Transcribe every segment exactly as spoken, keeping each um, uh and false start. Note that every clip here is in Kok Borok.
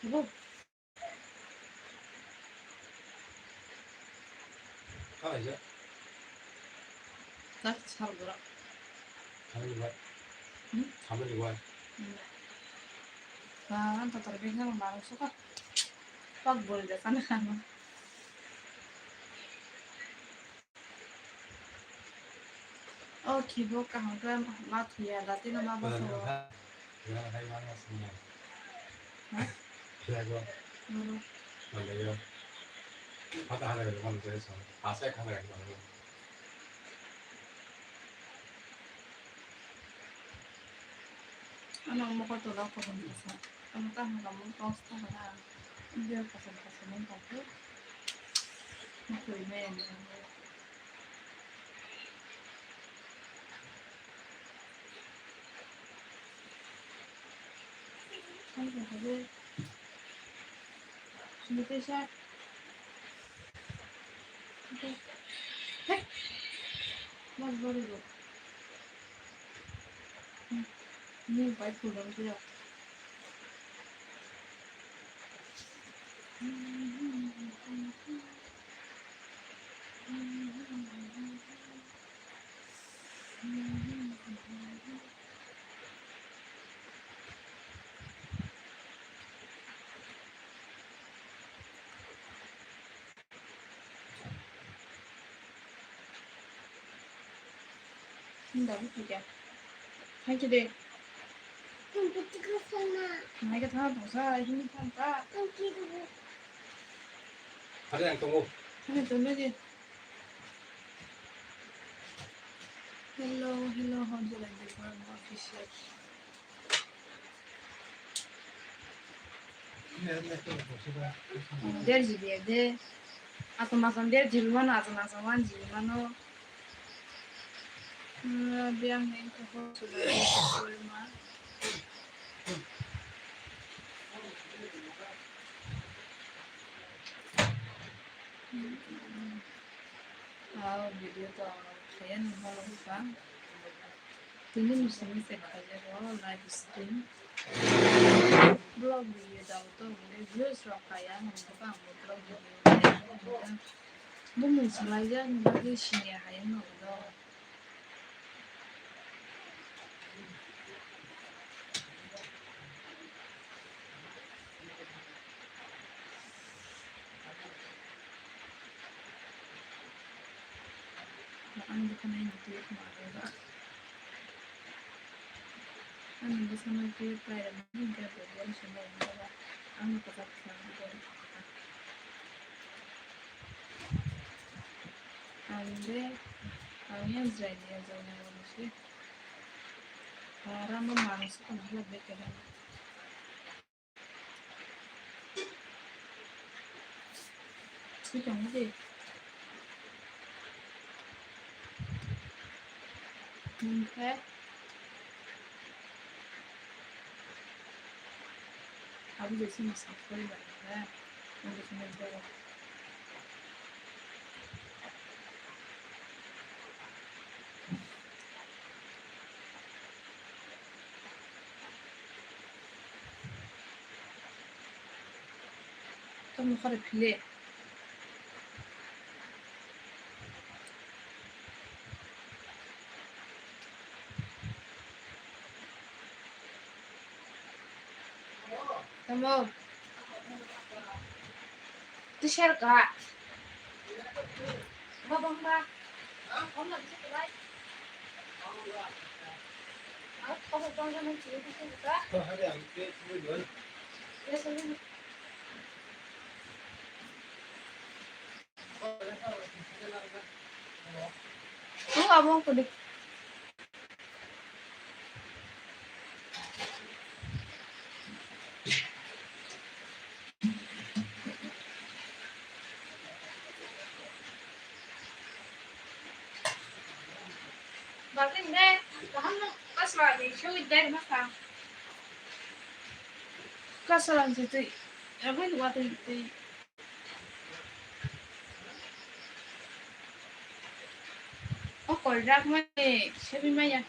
Bo. Kalaijak. Tak sal bura. Samani wai. Hmm? Samani wai. Hmm. Ba, ang tatar beng sama marang suka. Pak bol de sana kama. O khibo kaham khe ma thuya, datino ma bwsao. Boro. Ano mokol tola kosom kosom. Ano kaham kaham toks thangla. India kosom kosom wng tongkhe. Mokol maya ni. Sini te sa. Hey. Mas baru lo. Ini baik pulang dia. Nda bu kya? Hai kide. Mai ka tha tongsa, hini tha ta. Hari ang tongo. Hari tongo je. Hello, hello, how do you like the Borma official? Der G B de. Ato masan der G B mano, ato masan one G B mano. Hmm, biang ni ko ho sudah ma. Ah, video to kaya ni holo ka. Tini ni simi se kaya ro live stream. Vlog video da to views ro kaya ni ba vlog video. Bu mun salai ya ni ba sini ya kaya no do. Ang bwkha nai ni twi khma rwba. Ani bwsa no twi pairani hwnkhe bo boni simi rwma ba. Ang no kwchak khe ang bo. Ang de, ang yan jai ni ya jai na rwma se. Rama mang se kono hwlai bai khe. Swi tongo de. Hwnkhe abo je chini subscriber khe, abo chini borok. Tamo khare phile. Tamo. Twi ser ka. Ba bang ba. Om na bisa tulai. Ang ko bang bang na chiri bisa buka. Ko hari ang ke chiri doi. Ya sini. Ang abang ko dik. Batin de, kaham no kasla ni sui de masa. Kasla ni tui, abin watin tui. O koljak mani sebi maya.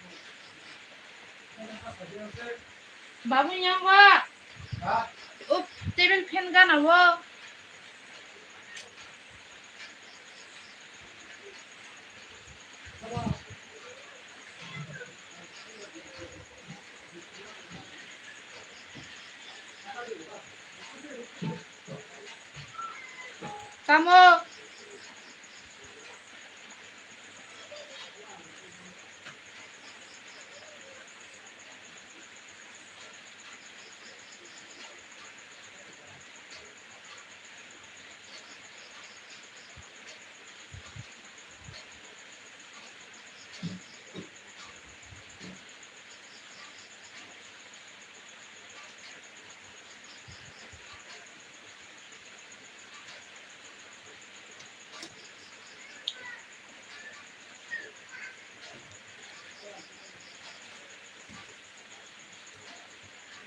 Babu nyangwa. O table fan gana o. Tamo.